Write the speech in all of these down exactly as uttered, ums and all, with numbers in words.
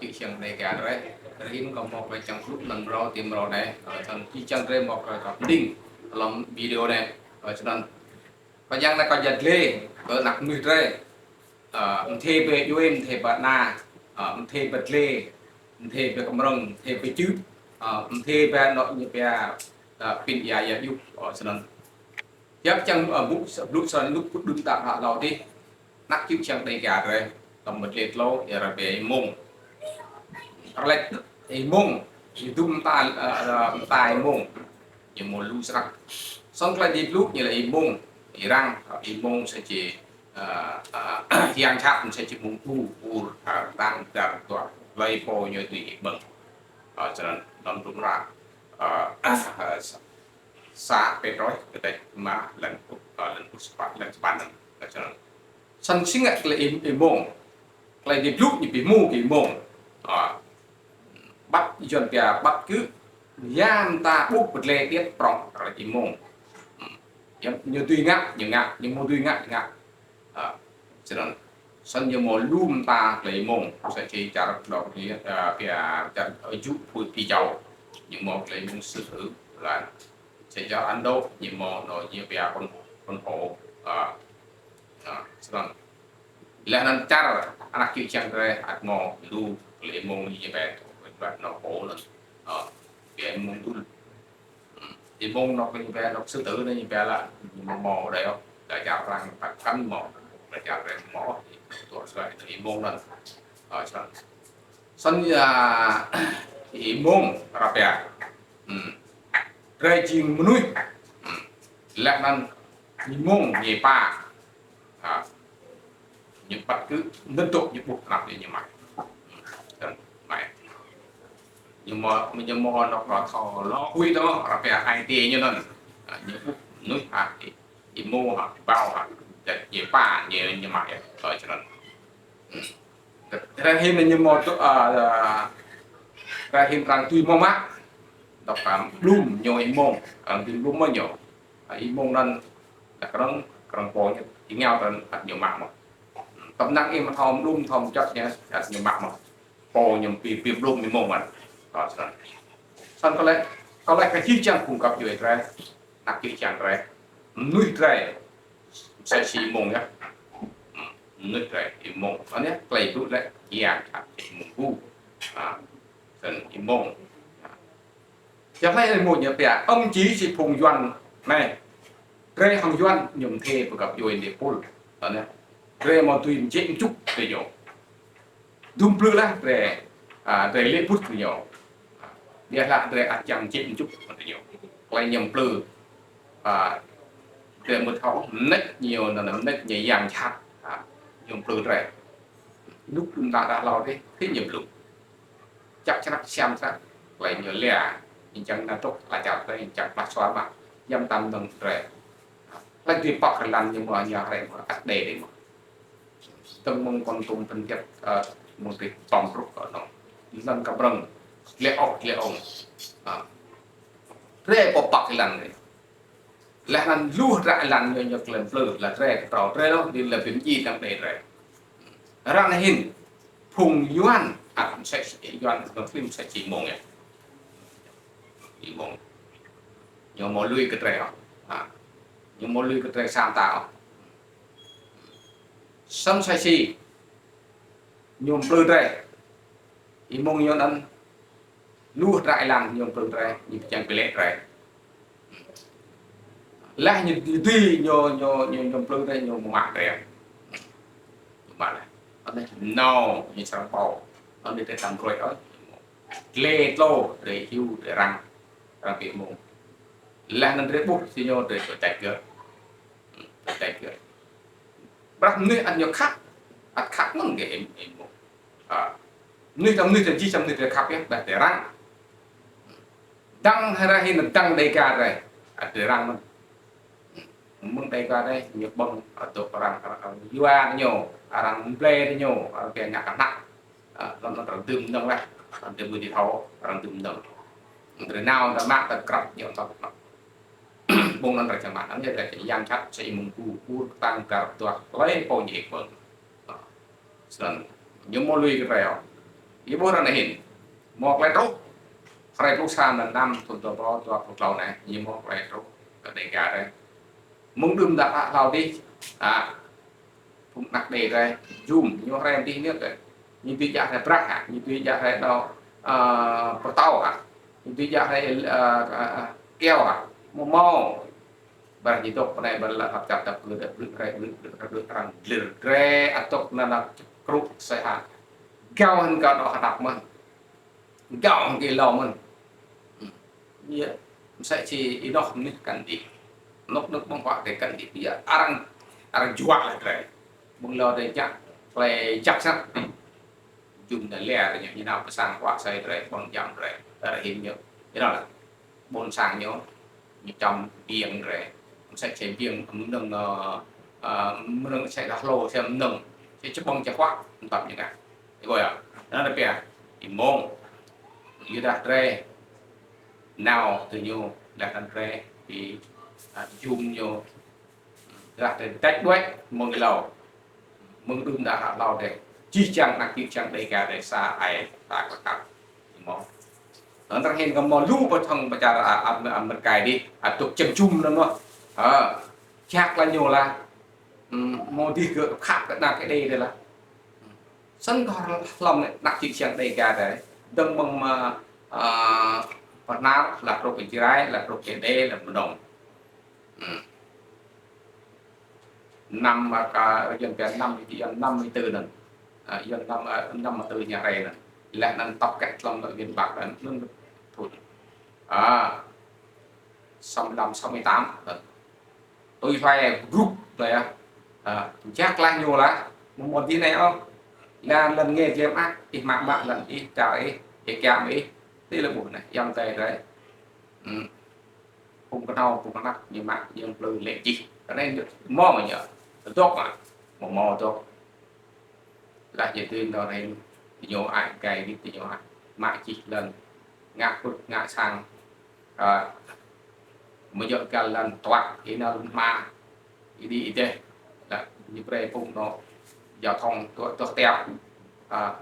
Čư̆ čiăng Dega drei, drei hĭn kâo mâo klei čiăng blŭ anăn mrâo ti mrâo anei, ơ, snăn čư̆ čiăng drei mâo klei kăp mđing hlăm video anei, ơ, snăn. Kâo čiăng anei kâo jăk dleh kơ anak mnuih drei, ơ, mdê bi djuê, mdê bi ana, ơ, mdê bi dleh, mdê bi kmrơ̆ng, mdê bi čư̆, ơ, mdê bi anôk ñu pia, ơ, pĭn êa êa djuh, ơ, snăn. Yap čiăng, ơ, blŭ, blŭ snăn luk kŭt đŭn ta hlâo dih. Anak čư̆ čiăng Dega drei, tăm mdleh tlâo, êa ra bi êmông. Arlek êmông, êdu mta, ơ, ơ, mta êmông. Ñu mâo lu snăk. Snăn klei dĭ blŭ ñu lĕ êmông, êrăng, ơ, êmông sa čĭ, ơ, ơ, yang jhat sa čĭ êmông gu, ur, ơ, dang, dar, tuah, lei pô ñu tui ƀơ̆ng. Ơ, snăn, năm tum ra. Ơ, ơ, sa Pêtrôs, kdrêč êma, lăn pŭ-, ơ, lăn pluh sa păn, lăn sa păn anăn. Snăn. Snăn si ngă klei ê-, êmông. Klei dĭ blŭ ñu bi hmô kơ êmông. Ơ. Ƀăt Yuăn pia ƀăt kơ ya mta ƀuh bi dleh điêt prŏng, klei êmông. Hm. Ya ñu dưi ngă, ñu ngă, ñu mâo dưi ngă, ñu ngă. Ơ, snăn. Snăn ñu mâo lu mta klei êmông, sa čĭ čar dôk ñu, ơ, pia čar, ơ, jŭ pui pi jâo. Ñu mâo klei êmông sư tử, lăn. Sa čar Ấn Độ, ñu mâo nô ñu pia con, con hổ, ơ, ơ, snăn. Leh anăn čar anak čư̆ čiăng drei ăt mâo lu klei êmông ñu pia, pia nô hổ anăn. Ơ, pia êmông dŭl. Êmông anôk ñu pia anôk sư tử anei ñu pia lă, ñu mâo mâo đei ôh, đa čar arăng ta kăn mâo, đa čar arăng mâo, tuah sa êmông anăn. Ơ, snăn. Snăn ya, êmông ară pia. Hm. Drei jing mnuih. Hm. Leh anăn êmông ñu pă. Ha. Ñu ƀăt kơ mnơ̆ng dôk ñu ƀuh knap ñu, ñu mă. Ơ, mă. Ñu mâo, ñu mâo anôk đa thâo lŏ huĭ dơ̆ng, ară pia ai tiê ñu anăn. Ha, ñu ƀuh mnuih ha, êmông ha, êbâo ha, dăt ñu pă, ñu, ñu mă yơh. Ơ, snăn. Hm. Drei hĭn ñu mâo tŭ, ơ, ơ, drei hĭn arăng tui mâo mă. Dôk, ơ, blŭm ñu êmông, arăng tui blŭm mâo ñu. Êmông anăn, dah krơ̆ng, krơ̆ng pô ñu, êngao anăn ăt ñu mă mơh. Tăm năng ih mthâo mđŭm, mthâo mčăt ñu, ăt ñu mă mơh. Pô ñu bi, bi blŭm êmông mơh. Ơ, snăn. Snăn kơ leh, kơ leh kơ čư̆ čiăng phung găp djuê drei, anak čư̆ čiăng drei. Mnuih drei, msĕ si êmông yơh. Mnuih drei, êmông. Anei, klei blŭ leh, ya, êmông gu. Ha, snăn êmông. Čiăng lač êmông ñu pia, ăm či si phung Yuăn anei. Drei hŏng Yuăn ñu mdê bi găp djuê mdê pul. Anei. Drei mâo dưi mjĕ mčŭk ti ñu. Dŭm plư lah drei, ơ, drei lĕ bŭt ti ñu. Ƀiădah lah drei ăt čiăng mjĕ mčŭk ti ñu. Klei ñu plư. Ơ, drei mŭt hŏng mnêč ñu, anăn mnêč ñu yang jhat. Ơ, ñu plư drei. Nuk đŭn ta dah hlâo dih, ti ñu plư. Čăk črăk siam srăng, klei ñu lia, ñu čiăng nao dôk ala čar drei, ñu čiăng plah suar mă, yăm tam dơ̆ng drei. Klei dui pŏk hlăm ñu mâo ñu hrei mâo, ăt đei dih mâo. Tơ̆ng mơ̆ng Kon Tum Phan Thiêng, ơ, mơ̆ng ti pom bruh kơ nô. Lăn kơ brơ̆ng, lĕ ôh, lĕ ôh. Ơ. Drei pô pŏk hlăm dih. Leh anăn lu hdră êlan ñu, ñu klei mplư, leh drei ktrâo drei lŏ, dĭ leh bi mdjiê dăng đei drei. Arăng hĭn, phung Yuăn, ăt msĕ si Yuăn, mơ̆ng klĭm msĕ si êmông yơh. Êmông. Ñu mâo lui kơ drei ôh. Ha. Ñu mâo lui kơ drei sa mta ôh. Snăn msĕ si ñu mplư drei. Êmông ñu anăn lu hdră êlan ñu mplư drei, ñu čiăng bi lĕ drei. Leh ñu dui, ñu, ñu, ñu, ñu mplư drei, ñu mă drei. Ñu mă leh. Anei, nao, ñu srăng ƀâo. Anei drei tam ruai ôh. Dleh tlô, drei hiu, drei răng. Răng bi êmông. Leh anăn drei ƀuh, si ñu drei čô čač gơ̆. Čô čač gơ̆. Brah mnuih ăt ñu khăp, ăt khăp mơ̆ng kơ êm, êm mơ̆ng. Ơ. Mnuih ta mnuih ta jih čăm mnuih ta khăp yơh, dah ta răng. Dăng hra hin dăng Dega drei, ăt ta răng mơ̆n. Mơ̆ng Dega drei, ñu ƀơ̆ng, ăt dôk arăng, arăng yua ñu, arăng mblei ñu, arăng pia ngă kơ hnăk. Ơ, lăn arăng dưm mnơ̆ng leh, arăng dưm mnơ̆ng ti thâo, arăng dưm mnơ̆ng. Drei nao ta mă ta krăp ñu ta. Ƀơ̆ng anăn drei čiăng mă, anăn drei čiăng yang čăt, sa êmông gu, ur, ktang, gar, duah, klei pô ñu ih ƀơ̆ng. Ơ. Snăn, ñu mâo lui kơ drei ôh. Ih ƀuh ară anei hĭn. Mâo klei truh. Hruê pluh sa mlan năm thŭn dua êbâo dua pluh tlâo anei, ñu mâo klei truh kơ Dega drei. Mơ̆ng đưm đă hlâo dih, a, phung anak Êđê drei, jum, ñu hriê mdih ñu kơ. Ñu dưi djă hriê braih hă, ñu dưi djă hriê đao, a, pơtâo hă, ñu dưi djă hriê, a, a, a, kyâo hă, mâo mâo. Ƀiădah ñu dôk pơ anei ƀiădah leh hăp čăp tăp kơ drei, blư̆ hriê, blư̆, blư̆ hriê, blư̆ arăng, blư̆ drei, atŭk năn năn krŭ sĕ hă. Gao hĭn kơ dŏ hdăp mơh. Gao hĭn kơ êlâo mơh. Hm. Yơh, msĕ si ênoh mnuih kăn dih. Anôk anôk ƀơ̆ng huă drei kăn dih. Yơh, arăng, arăng juă leh drei. Ƀơ̆ng lŏ drei jăk, klei jăk snăk. Jum năn lĕ drei ñu, ñu nao pơ sang huă asei drei, ƀơ̆ng jam drei. Ară hĭn ñu, ñu nao leh. Ƀuôn sang ñu, ñu čăm biêng drei. Msĕ si biêng mnơ̆ng, ơ, ơ, mnơ̆ng msĕ dah hlô, msĕ mnơ̆ng. Msĕ čơ ƀơ̆ng čơ huă, mtăp ñu ngă. Ih ƀuh yơh. Anăn pia, ih mông. Ih dah drei. Nao tơ ñu, dah anăn drei, ih, a, jum ñu. Dah drei tĕč đuĕ, mơ̆ng êlâo. Mơ̆ng đưm đă hlâo dih. Jih jang anak jih jang Dega drei sa ai ta klăk kăk. Mâo. Anăn ară hĭn kơ mâo lu ƀă thŏng pơ čar, a, a, Amêrika dih. Atŭk čem jum anăn mơh. Ha. Jăk leh ñu leh. Hm, mâo dih kơ khăp kơ anak Êđê dih leh. Snăn kơ hlăm anei anak jih jang Dega drei. Dơ̆ng mơ̆ng, a, a, Bahnar, leh truh kơ Jrai, leh truh kơ Êđê, leh Mnông. Hm. Năm, a, kơ, Yuăn pia năm, Yuăn năm mươi tư anăn. A, Yuăn năm, a, năm mươi tư ñu hriê anăn. Leh anăn tŏk kĕ hlăm Yuăn Bắc anăn, anăn thŭn. A, sáu mươi lăm, sáu mươi tám anăn. Tui hluê group leh yơh. A, jăk leh ñu leh. Mâo mâo dih anei ôh. Leh anăn lăn ngê dlem ah, ih mă mă lăn ih, čar ih, ih kiăng ih. Ti leh ƀuh anei, ayŏng adei drei. Hm. Phung knhâo, phung anak, ñu mă, ñu plư lĕ jih. Kơ anei ñu, mâo mơh ñu. Dôk mă. Mâo mâo dôk. Leh ñu tui nao rei, ñu ai gai wĭt ñu ai. Mă jih lăn. Ngă pưk, ngă sang. A, mơ̆ djŏ găl lăn tuăk, ih nao lăn hma. Ih dih ih dih. Leh ñu brei phung nao. Giao thông, tuăk, tuăk tiăp. A,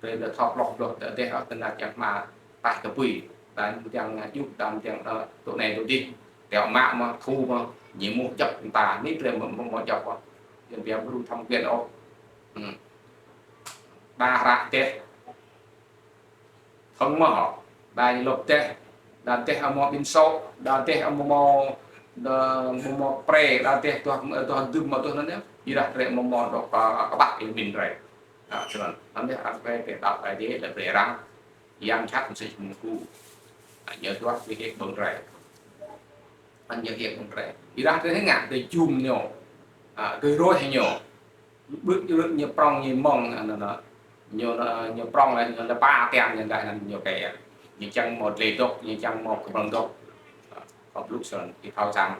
Drei leh thâo ploh ploh dih, dih, ơ, tơdah čiăng hma taih kơ pui. Đa čiăng, ơ, djŭp, đa čiăng, ơ, tŭ anei tŭ dih. Tiŏ mă mơh, thu mơh, ñu êmuh djăp mta. Anei drei mâo, mâo, mâo djăp mơh. Yuăn pia ƀu thâm quyền ôh. Hm. Đa hră dih. Thơ̆ng mơh hŏ. Đa ñu lŏp dih. Đa dih amâo mâo ƀĭng sô. Đa dih amâo mâo, đa amâo mâo prê. Đa dih tuah, tuah dŭm mâo tuah anăn yơh. Ƀiădah drei amâo mâo dôk, ơ, kƀah êlâo mĭn drei. A, snăn, anăn yơh, arăng brei drei đăo Aê Diê, leh brei arăng, yang jhat msĕ si mkŭ. A, ñu duah bi hĕk ƀơ̆ng drei. Anăn ñu hĕk ƀơ̆ng drei. Ƀiădah drei ngă, drei jum ñu. A, drei ruêh ñu. Ƀrư̆, ƀrư̆ ñu prŏng ñu mơ̆ng, anăn, anăn. Ñu, ñu prŏng leh, ñu leh ba tian ñu dah anăn ñu kơ. Ñu čiăng mâo dlei dôk, ñu čiăng mâo kơ prŏng dôk. A, kơ blŭ snăn, ih thâo săng.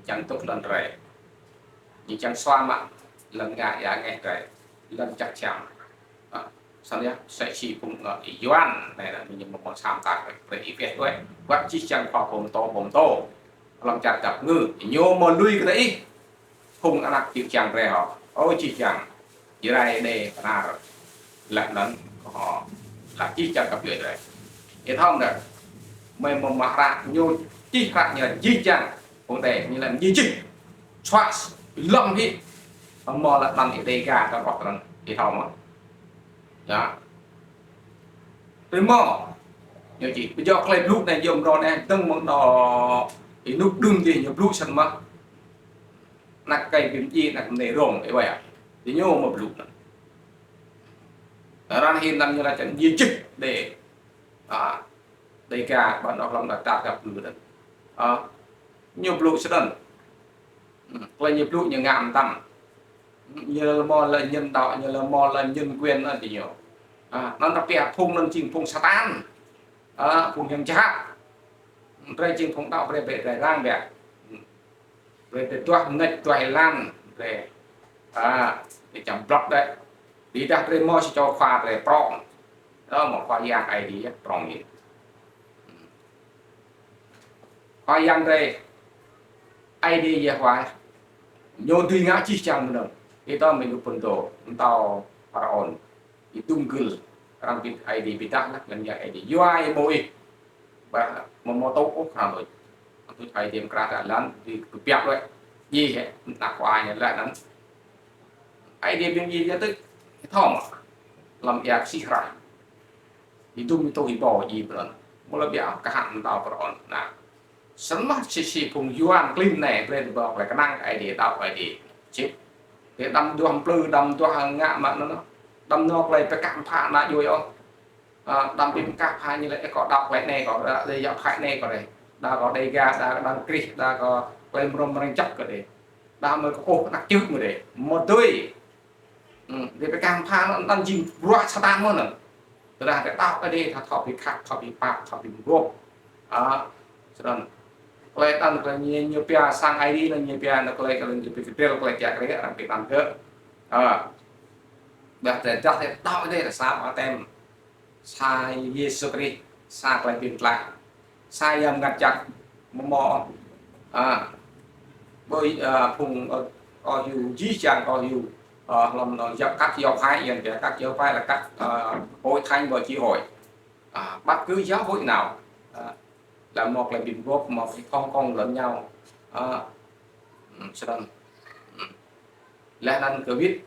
Čiăng tŭk lăn drei. Ñu čiăng sua mă lăn ngă ya ngeh drei. Lăn čăk čăm. A, snăn yơh, msĕ si phung, ơ, Yuăn, anei, anăn, ñu mâo mâo sam tak, brei ih weh weh. Wăt jih čiăng khua pô mtô, pô mtô. Hlăm čar čăp ngư, ñu mâo lui kơ ih. Phung anak jih jang drei hŏ. Ơ jih jang. Jrai Êđê Bahnar. Leh anăn, ơ, leh jih jang kăp djuê drei. Ih thâo mơ̆? Mei mâo mă hră, ñu čih hră ñu jih jang. Phung drei, ñu leh ñu čih. Čuă lăm hĭ. Mâo leh anăn Êđê Dega kơ ƀuh anăn. Ih thâo mơ̆? Ya. Drei mâo. Ñu čih. Bi jŏk klei blŭ anei, yơh mrâo anei, dơ̆ng mơ̆ng dŏ ênuk đưm dih ñu blŭ snăn mơh. Anak êkei bi mdjiê, anak mnei rông, ih ƀuh yơh. Diñu mâo blŭ anăn. Ară anei hĭn anăn ñu lač čiăng ñu čih dê. A, Dega ƀuôn ôh hlăm đa čar găp lu anăn. A, ñu blŭ snăn. Hm, klei ñu blŭ ñu ngă mtam. Hm, ñu leh mâo leh nhân đạo, ñu leh mâo leh nhân quyền anăn diñu. A, anăn tơdah phung anăn jing phung Satan. A, phung yang jhat. Drei jing phung đăo brei, brei, brei răng biă. Hm. Brei drei duah mnêč, duah êlan, brei. A, drei čăm blŏk dih. Ƀiădah drei mâo sa čô khua drei prŏng. Ơ, mâo Khua Yang Aê Diê prŏng ñu. Khua Yang drei, Aê Diê Yêhôwa, ñu dưi ngă jih jang mnơ̆ng. Ih thâo mơ̆ ñu phŭn dô, mtao Pharaôn. Ih dŭm gưl. Arăng bi Aê Diê bi êdah leh, lăn ya Aê Diê. Yua ih ƀuh ih. Ba, amâo mâo tŭ ôh, arăng tuč. Arăng tuč Aê Diê mkra ta lăn, di kbiă leh. Djiê hĕ, mnă khua ñu leh anăn. Aê Diê bi mdjiê ya tuč, thâo mơh. Hlăm êa ksĭ hrah. Ih dŭm ih tuh ih ƀuh djiê mơh anăn. Mâo leh biă kơ hăng mtao pharaôn. Nah. Snăn mơh si si phung Yuăn klin anei, brei tơ bŏ klei knang Aê Diê, đăo Aê Diê. Čĭt. Ti đăm duah mplư, đăm duah ngă mă anăn. Đăm nao klei bi kah mpha anăn djuê ôh. Ơ, đăm bi kah mpha ñu lĕ, ơ, kâo đăo klei anei, kâo đăo klei ya phai anei, kâo dê. Đa kâo Đêga, đa kâo đăng Krist, đa kâo klei mrâo mrang jăk kơ dê. Đa mơ̆ kâo ôh anak čư̆ mơ̆ dê. Mâo dưi. Hmm, drei bi kah mpha anăn, anăn jing bruă Satan mơh anăn. Tơdah drei đăo Aê Diê, thâo, thâo bi khăp, thâo bi pap, thâo bi mguôp. Ơ, snăn. Klei anăn, klei ñu, ñu pia sang Aê Diê anăn, ñu pia anăn klei, klei ñu bi kdrel, klei kiă kriê, arăng bi anăn gơ̆. Ơ. Ƀiădah drei, dah drei đăo Aê Diê, sa ƀaptem. Sa Yêsu Krist, sa klei bi mtlaih. Sa Yang Mngăt Jăk, mâo mơh. Ơ. Ƀuh, ơ, phung, ơ, kâo hiu jih jang kâo hiu, ơ, hlăm anăn ya kăt giáo phái, Yuăn pia kăt giáo phái là kăt, ơ, hội thánh và chi hội. Ơ, bất cứ giáo hội nào, ơ, là mâo klei bi mguôp, mâo klei thông công lẫn nhau. Ơ, hmm, snăn. Hmm. Leh anăn kơ wĭt.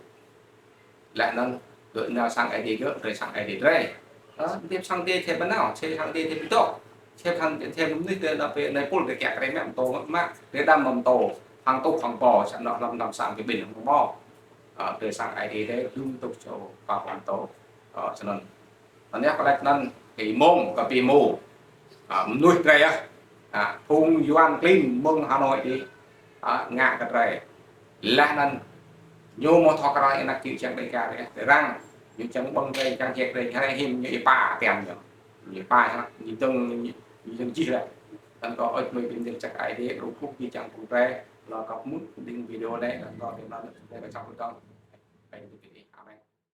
Leh anăn, gơ̆ nao sang Aê Diê gơ̆, drei sang Aê Diê drei. Ơ, drei sang Aê Diê thep mnao, si sang Aê Diê thep bi dôk. Thep hăng, thep mnuih drei nao pơ, nao pul drei kiă kriê mă mtô mă, drei đăm mă mtô, hăng tuh hăng pô, sa anôk hlăm, hlăm sang bi ƀĭn hăng mâo. Ơ, drei sang Aê Diê drei, dŭm tuh čô, pă mtô. Ơ, snăn. Anăn yơh klei anăn, kơ êmông, kơ bi êmô. Ơ, mnuih drei yơh. Ơ, phung Yuăn klin mơ̆ng Hà Nội dih. Ơ, ngă kơ drei. Leh anăn, ñu mâo thâo kral anak čư̆ čiăng Đêga dih. Arăng, ñu čiăng ƀơ̆ng drei, čiăng hiêk drei, hriê hĭn ñu êpa tian ñu. Ñu êpa hă, ñu dơ̆ng, ñu, ñu dơ̆ng jih leh. Anăn kâo ôč mơi bi mdĭl čăk Aê Diê, rŭ kŭk bi čiăng phung drei, lŏ kăp mŭt, ding video anei, anăn kâo bi mlăn, drei kơ čăp ƀuôn dơ̆ng.